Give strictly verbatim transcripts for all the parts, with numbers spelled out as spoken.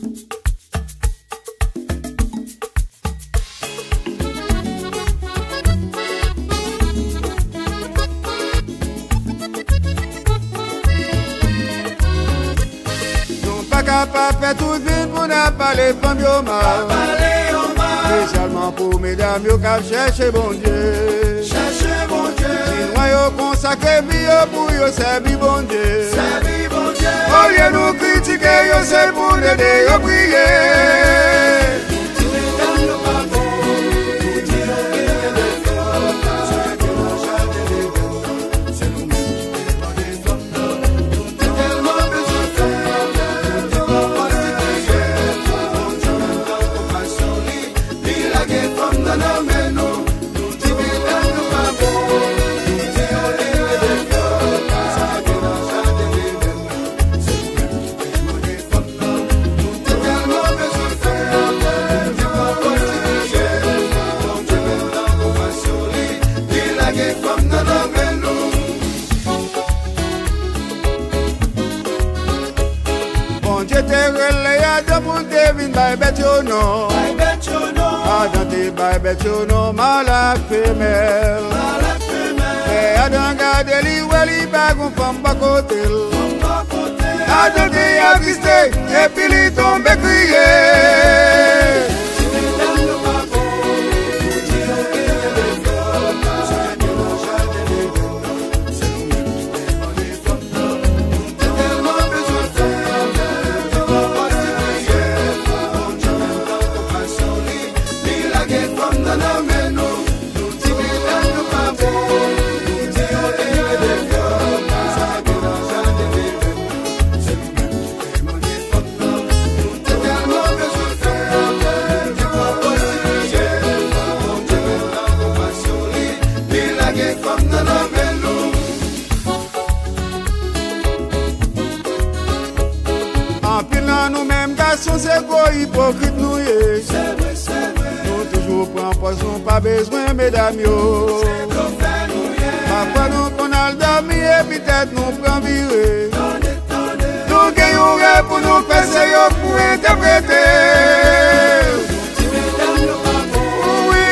Nou pa ka pa fè tout vin pou n ap pale fanm yo mal. Espesyalman pou medam yo k ap chèche Bondye. Sinwa yo konsakre vi yo pou yo sèvi Bondye. Olye nou kritike yo, se pou n ede yo priye. Bondye te rele Adan pou l te vin bay bèt yo non. Adan te bay bèt yo non, mal ak femèl. Lè Adan gade, li wè li pa gon fanm bò kote l. Adan te atriste, epi li tonbe kriye. Anpil nan nou menm gason se gwo ipokrit nou ye. Nou toujou pran pòz nou pa bezwen medam yo. Pafwa nou konn al dòmi epi tèt nou pran vire. Nou gen yon rèv pou nou fè, se yo k pou entèprete. Wi.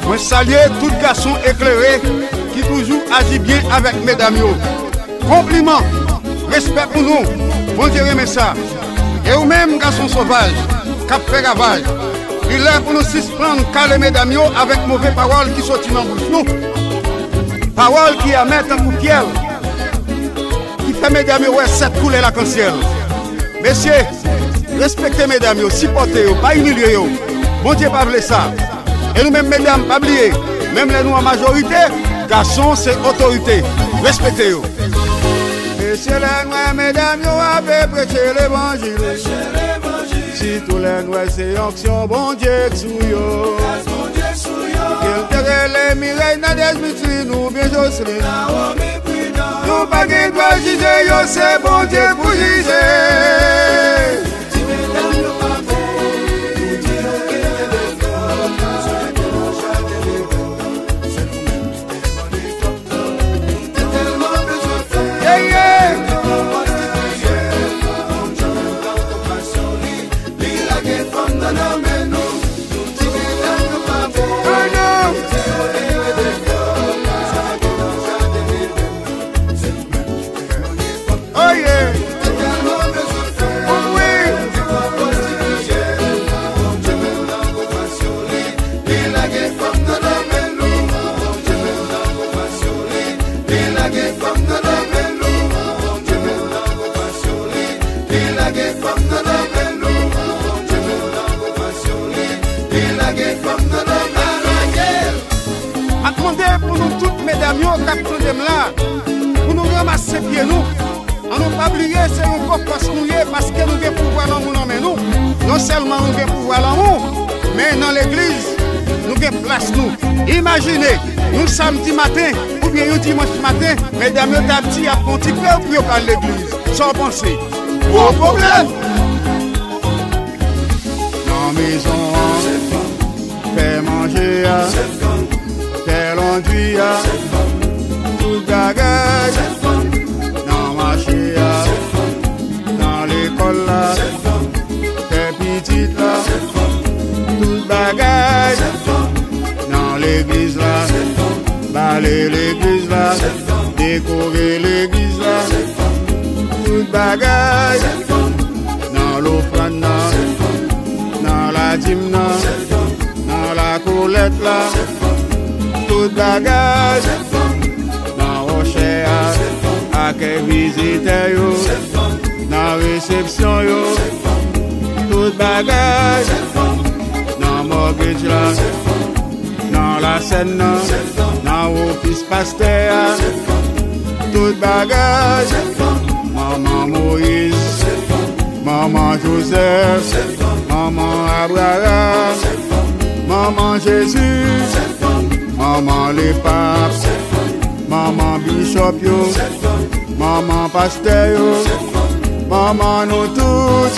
Mwen salye tout gason eklere ki toujou aji byen avèk medam yo. Konpliman, respè pou nou, Bondye renmen sa. E ou menm, gason sovaj, k ap fè ravaj, li lè pou nou sispann kale medam yo avèk move pawòl ki soti nan bouch nou. Pawòl ki amè tankou fyèl, ki fè medam yo wè sèt koulè lakansyèl. Mesye, respekte medam yo, sipòte yo, pa imilye yo. Bondye pa vle sa. E nou menm medam, pa bliye, menm lè nou an majorite, gason se otorite. Respekte yo. Mesye, lè n wè medam yo ape preche levanjil, sitou lè n wè se onksyon Bondye k sou yo. Ke l te rele Mireille, Nadège, Micheline oubyen Jocelyne, nou pa gen dwa jije yo, se Bondye k pou jije. M ap mande pou nou tout medam yo k ap tande m la, pou nou Ranmase pye nou. An nou pa bliye se yon gwo fòs nou ye paske nou gen pouvwa lanmou nan men nou. Non sèlman nou gen pouvwa lanmou, men nan legliz, nou gen plas nou. Imajine, yon samdi maten oubyen yon dimanch maten, medam yo t ap di y ap fè yon ti klèv pou yo pral legliz. Sa w panse? Gwo pwoblèm! Nan mezon an, fè manje a, fè londri a, tout bagay. Nan mache a, nan lekòl la, fè pitit la, tout bagay. Nan legliz la, bale legliz la, dekore legliz la, tout bagay. Nan lofrann nan, nan ladim nan, nan lakolèt la, tout bagay. Nan wòchè a, akèy vizitè yo, nan resepsyon yo, tout bagay. Nan mògej la, nan lasèn nan, nan ofis pastè a, tout bagay. Manman Moyiz, manman Jozèf, manman Abraram, manman Jezi, manman lepap, manman bichòp yo, manman pastè yo, manman nou tout.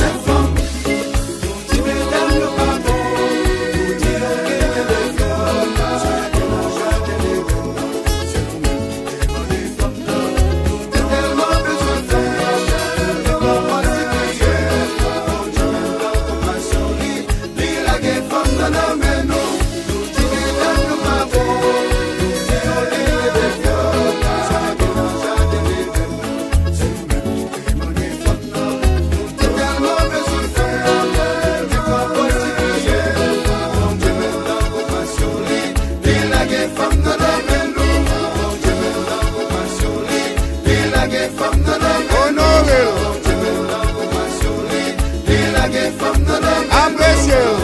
Onore l. Apresye l.